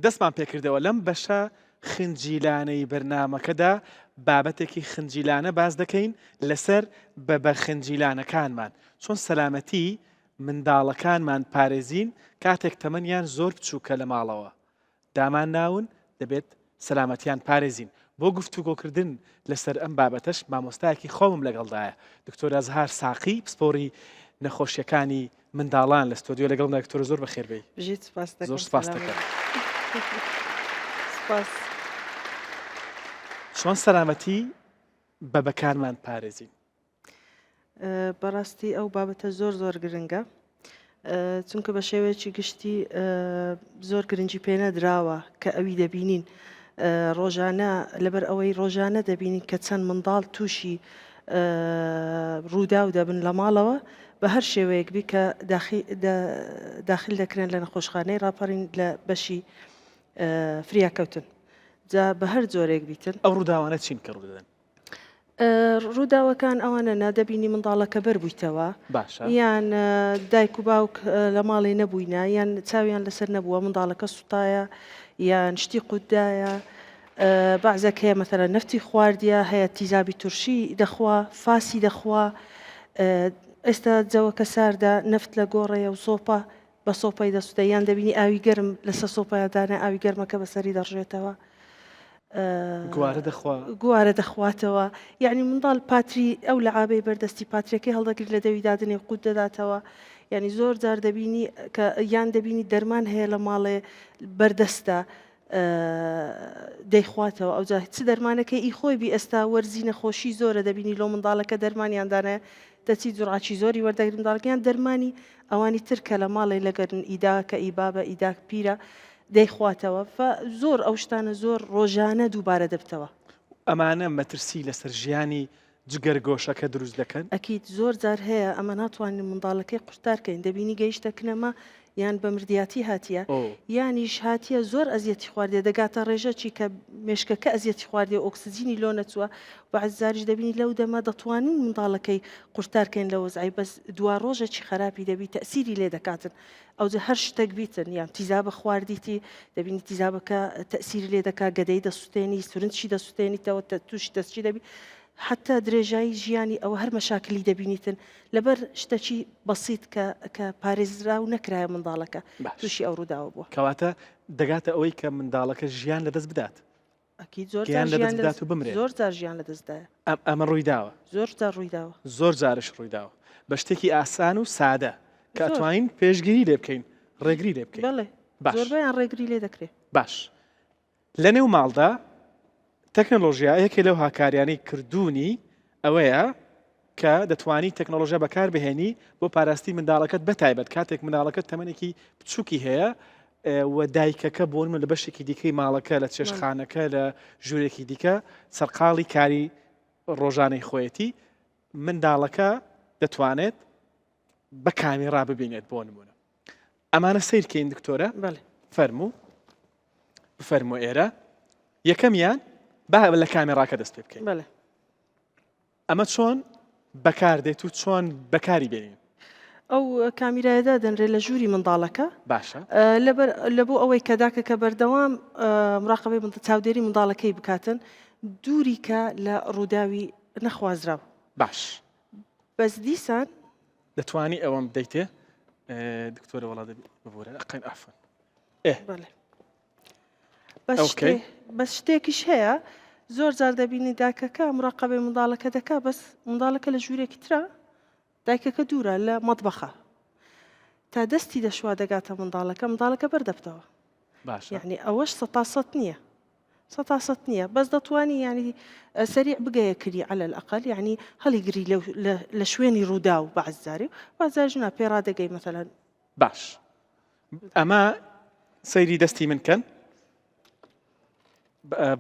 دەستمان پێکردەوە لەم بەشە خنجیلانەی بەرنامەکەدا بابەتێکی خنجیلانە باس دەکەین لەسەر بە بە خنجیلانەکانمان چۆن سەلامەتی منداڵەکانمان پارێزین کاتێک تەمەنیان زۆر بچووکە لە ماڵەوە دامان ناون دەبێت سەلامەتیان پارێزین. بۆ گفتوگۆکردن لەسەر ئەم بابەتەش مامۆستایەکی خۆمم لەگەڵدایە، دکتۆر ئەزهار ساقی، پسپۆڕی نەخۆشیەکانی منداڵان لە ستۆدیۆ لەگەڵمدا. دکتۆرە زۆر بەخێر بێی. بژیت سپاست دەکەم. زۆر سپاست دەکەم. سپاس. چۆن سەلامەتی بە بەکارمان پارێزین؟ بەڕاستی ئەو بابەتە زۆر زۆر گرنگە چونکە بە شێوەیەکی گشتی زۆر گرنگی پێ نەدراوە کە ئەوی دەبینین ڕۆژانە لەبەر ئەوەی ڕۆژانە دەبینین کە چەند منداڵ تووشی ڕووداو دەبن لە ماڵەوە بە هەر شێوەیەک بی کە داخل دەکرێن لە نەخۆشخانەی ڕاپەڕین لە بەشی فریاکەوتن جا بە هەر جۆرێک بیتن ئەو ڕووداوانە چین کە ڕوودەدەن؟ ڕووداوەکان ئەوانە نادەبینی منداڵەکە بەربوویتەوە باشە یان دایک و باوک لە ماڵێ نەبووینە یان چاویان لەسەر نەبووە منداڵەکە سوتایە یان شتی قوتدایە بەعزەک هەیە مەسەلەن نەفتی خواردیە هەیە تیزابی تورشی دەخوا فاسی دەخوا ئێستا جەوەکە ساردە نەفت لە گۆڕەیە و سۆپە بە سۆپەی دەسوتێ یان دەبینی ئاوی گەرم لەسەر سۆپەیا دانێ ئاوی گەرمەکە بەسەری دەڕژێتەوە. گوارە دەخوا گوارە دەخواتەوە یعنی منداڵ پاتری ئەو لە عابەی بەردەستی پاترەکەی هەڵدەگری لە دەوی دادنێ قوت دەداتەوە یعنی زۆر جار دەبینی کە یان دەبینی دەرمان هەیە لە ماڵێ بەردەستە دەیخواتەوە ئەوجا چ دەرمانەکەی ئی خۆی بی ئێستا وەرزی نەخۆشی زۆرە دەبینی لۆ منداڵەکە دەرمانیان دانایە دەچی جوڕاکی زۆری وەردەگری منداڵەکەیان دەرمانی ئەوانی تر کە لە ماڵێ لەگەرن ئی داکە ئی بابە ئی داک پیرە دەیخواتەوە فە زۆر ئەو شتانە زۆر ڕۆژانە دووبارە دەبتەوە. ئەمانە مەترسی لەسەر ژیانی جگەر گۆشەکە دروست دەکەن؟ ئەکید زۆر جار هەیە ئەمە ناتوانین منداڵەکەی قورتار کەین دەبینی گەیشتە کنەمە یان بە مردیاتی هاتیە یانیش هاتیە زۆر ئەزیەتی خواردیە دەگاتە ڕێژە چی کە مێشکەکە ئەزیەتی خواردیە ئۆکسجینی لۆ نەچووە بەعز جاریش دەبینی لەو دەمە دەتوانین منداڵەکەی قورتار کەین لە وەزعی بەس دوا ڕۆژەکی خەراپی دەبی تەسیری لێ دەکاتن ئەوجە هەر شتێک بیتن یان تیزابە خواردیتی دەبینی تیزابەکە تەسیری لێ دەکا گەدەی دەسوتێنی سورنجی دەسوتێنیتەوە تووشی دەستچی دەبی حتا درێژایی ژیانی ئەوە هەر مەشاکلی دەبینیتن لەبەر شتەکی بەسیت کە کە پارێزراو نەکرایە منداڵەکە باش. تووشی ئەو ڕووداوە بووە. کەواتە دەگاتە ئەوەی کە منداڵەکە ژیان لەدەست بدات. ئەکید زۆر گیان جار لەدەست ژیان بدات لەدەست و بمرێت. زۆر جار ژیان لەدەست دایە. ئەم ئەمە ڕووی داوە. زۆر جار ڕووی داوە. زۆر جارش ڕووی داوە. بە شتێکی ئاسان و سادە کە زۆر. ئەتوانین پێشگیری لێ بکەین، ڕێگری لێ بکەین. بەڵێ. باش. زۆربەیان ڕێگری لێ دەکرێ. باش. لەنێو ماڵدا تەکنەلۆژیا یەکێ لەو هاکاریانەی کردوونی ئەوەیە کە دەتوانی تەکنەلۆژیا بەکاربهێنی بۆ پاراستنی منداڵەکەت بەتایبەت کاتێک منداڵەکەت تەمەنێکی بچووکی هەیە و دایکەکە بۆ من لە بەشێکی دیکەی ماڵەکە لە چێشخانەکە لە ژوورێکی دیکە سەرقاڵی کاری ڕۆژانەی خۆیەتی منداڵەکە دەتوانێت بە کامێرا ببینێت بۆ نمونە ئەمانە سەیرکەین دکتۆرە بەڵێ فەرموو بفەرموو ئێرە یەکەمیان با لە کامێراکە دەست پێ بکەین بەڵێ ئەمە چۆن بەکاردێت و چۆن بەکاری بێنین ئەو کامیرایە دادەنرێت لە ژووری منداڵەکە باشە لەبەر لە بۆ ئەوەی کە داکەکە بەردەوام مراقبەی چاودێری منداڵەکەی بکاتن دووری کە لە ڕووداوی نەخوازراو باش بەس دیسان دەتوانی ئەوەم بدەیتێ دکتۆرە وەڵا دەبی ببورە قەین عەفوەن ئێ بەڵێ بەس شتێکیش هەیە زۆر جار دەبینی داکەکە مراقبەی منداڵەکە دەکا بەس منداڵەکە لە ژوورێکی ترە دایکەکە دوورە لە مەطبەخە تا دەستی دەشوا دەگاتە منداڵەکە منداڵەکە بەردەبتەوە باش یعنی ئەوەش سەتا سەد نییە سەتا سەت نییە بەس دەتوانی یانی سەریع بگەیە کری عەلە الأقل یعنی هەڵیگری لە شوێنی ڕووداو بەعز جارێ و بەعز جاریش نا پێ ڕادەگەی مەسەلەن. باش ئەمە سەیری دەستی من کەن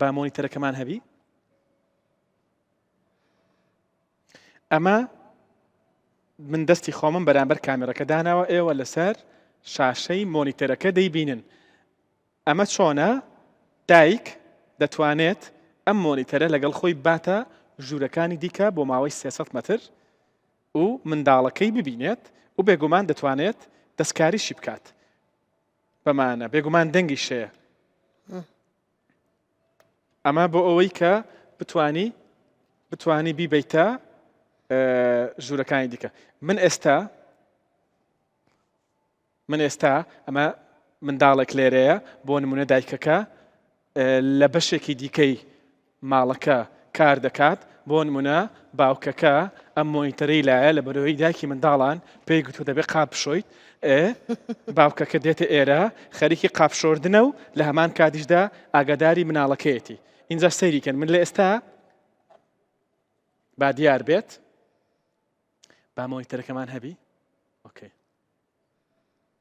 با مۆنیتەرەکەمان هەبی ئەمە من دەستی خۆمم بەرامبەر کامێرەکە داناوە ئێوە لەسەر شاشەی مۆنیتەرەکە دەیبینن ئەمە چۆنە دایک دەتوانێت ئەم مۆنیتەرە لەگەڵ خۆی بباتە ژوورەکانی دیکە بۆ ماوەی 300 مەتر و منداڵەکەی ببینێت و بێگومان دەتوانێت دەستکاریشی بکات بەمانە بێگومان دەنگیش هەیە. ئەمە بۆ ئەوەی کە بتانی بتانی بیبیتە ژوورەکانی دیکە من ئێستا من ئێستا ئەمە منداڵێک لێرەیە بۆ نمونە دایکەکە لە بەشێکی دیکەی ماڵەکە کار دەکات بۆ نمونە باوکەکە ئەم مۆنیتەرەی لایە لە بەرەوەی دایکی منداڵان پێی گوتووە دەبێت قاپ بشۆیت باوکەکە دێتە ئێرە خەریکی قاپشۆردنە و لە هەمان کاتیشدا ئاگاداری مناڵەکەیەتی اینجا سەیریکەن من لە ئێستا با دیار بێت با مۆنیتەرەکەمان هەبی okay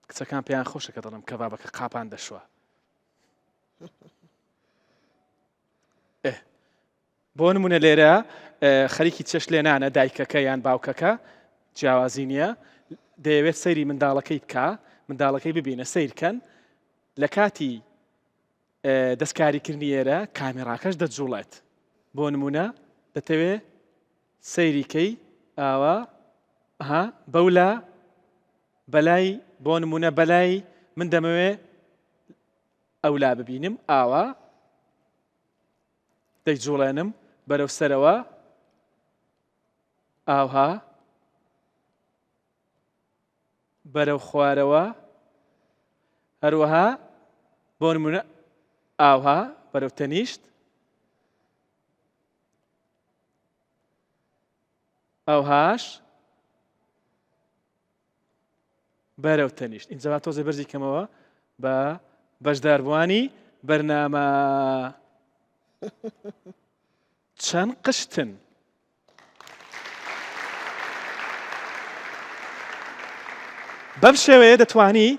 کچەکان پێیان خۆشە کە دەڵم کە بابەکە قاپان دەشوە بۆ نمونە لێرە خەریکی چێشت لێنانە دایکەکە یان باوکەکە جیاوازی نییە دەیەوێت سەیری منداڵەکەی بکە منداڵەکەی ببینە سیرکەن لە کاتی دەستکاریکردنی ئێرە کامێراکەش دەجوڵێت بۆ نمونە دەتەوێ سەیری کەی ئاوا ها بەولا بەلای بۆ نمونە بەلای من دەمەوێ ئەولا ببینم ئاوا دەیجوڵێنم بەرەو سەرەوە ئاوها بەرەو خوارەوە هەروەها بۆ نمونە ئاوها بەرەو تەنیشت ئەوهاش بەرەو تەنیشت ئینجا با تۆزێ بەرزی کەمەوە بە بەشداربووانی بەرنامە چەند قشتن بەم شێوەیە دەتوانی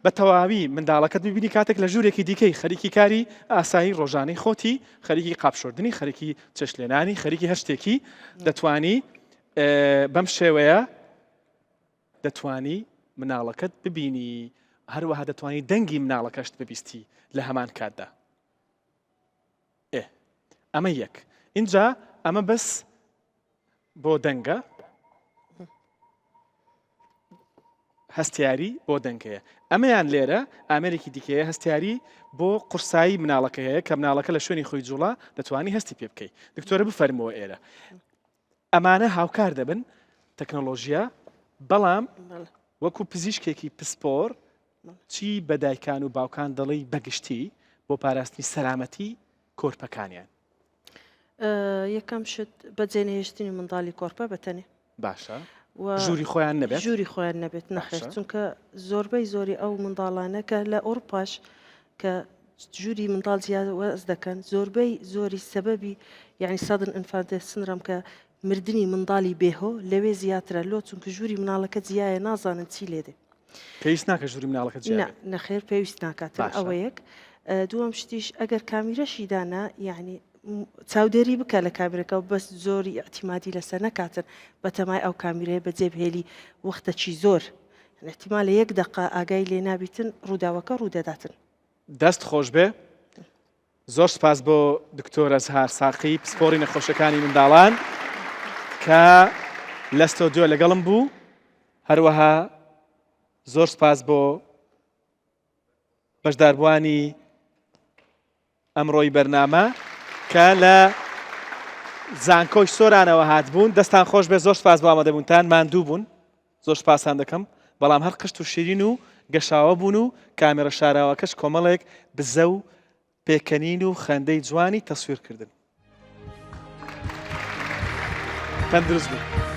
بە تەواوی منداڵەکەت ببینی کاتێک لە ژوورێکی دیکەی خەریکی کاری ئاسایی ڕۆژانەی خۆتی خەریکی قاپشۆردنی خەریکی چێشتلێنانی خەریکی هەر شتێکی دەتوانی بەم شێوەیە دەتوانی مناڵەکەت ببینی هەروەها دەتوانی دەنگی مناڵەکەشت ببیستی لە هەمان کاتدا ئێ ئەمە یەک اینجا ئەمە بەس بۆ دەنگە هەستیاری بۆ دەنگەیە ئەمەیان لێرە ئامێرێکی دیکەیە هەستیاری بۆ قورسایی مناڵەکە هەیە کە مناڵەکە لە شوێنی خۆی جوڵا دەتوانی هەستی پێ بکەیت دکتۆرە بفەرمەوە ئێرە ئەمانە هاوکار دەبن تەکنەلۆژیا بەڵام وەکو پزیشکێکی پسپۆر چی بە دایکان و باوکان دەڵێی بەگشتی بۆ پاراستنی سەلامەتی کۆرپەکانیان؟ یەکەم شت بەجێنەهێشتنی منداڵی کۆرپە بە تەنێ. باشە ژووری خۆیان نەبێت؟ ژووری خۆیان نەبێت نەخێر چونکە زۆربەی زۆری ئەو منداڵانە کە لە ئەوروپاش کە ژووری منداڵ جیاواز دەکەن زۆربەی زۆری سەبەبی یعنی sudden infant syndrome کە مردنی منداڵی بێهۆ لەوێ زیاترە لۆ چونکە ژووری مناڵەکە جیایە نازانن چی لێ دێ. پێویست ناکە ژووری مناڵەکە جیا بێت؟ نەخێر پێویست ناکاتن ئەوە یەک. دووەم شتیش ئەگەر کامیرەشی دانا یعنی چاودێری بکە لە کامیرەکە و بەس زۆری ئیعتیمادی لەسەر نەکاتن بەتەمای ئەو کامیرەیە بەجێ بهێلی وەختەکی زۆر احتیمالە یەک دەقە ئاگای لێ نابیتن ڕووداوەکە ڕوودەداتن. دەست خۆشبێ زۆر سپاس بۆ دکتۆر ئەزهار ساقی پسپۆڕی نەخۆشیەکانی منداڵان کە لە ستۆدیۆ لەگەڵم بوو هەروەها زۆر سپاس بۆ بەشداربووانی ئەمڕۆی بەرنامە کە لە زانکۆی سۆرانەوە هاتبوون دەستان خۆش بێ زۆر سپاس بۆ ئامادەبوونتان ماندوو بوون زۆر سپاستان دەکەم بەڵام هەر قشت و شیرین و گەشاوە بوون و کامێرە شاراوەکەش کۆمەڵێک بزە و پێکەنین و خەندەی جوانی تەسویر کردن. تەندروست بن.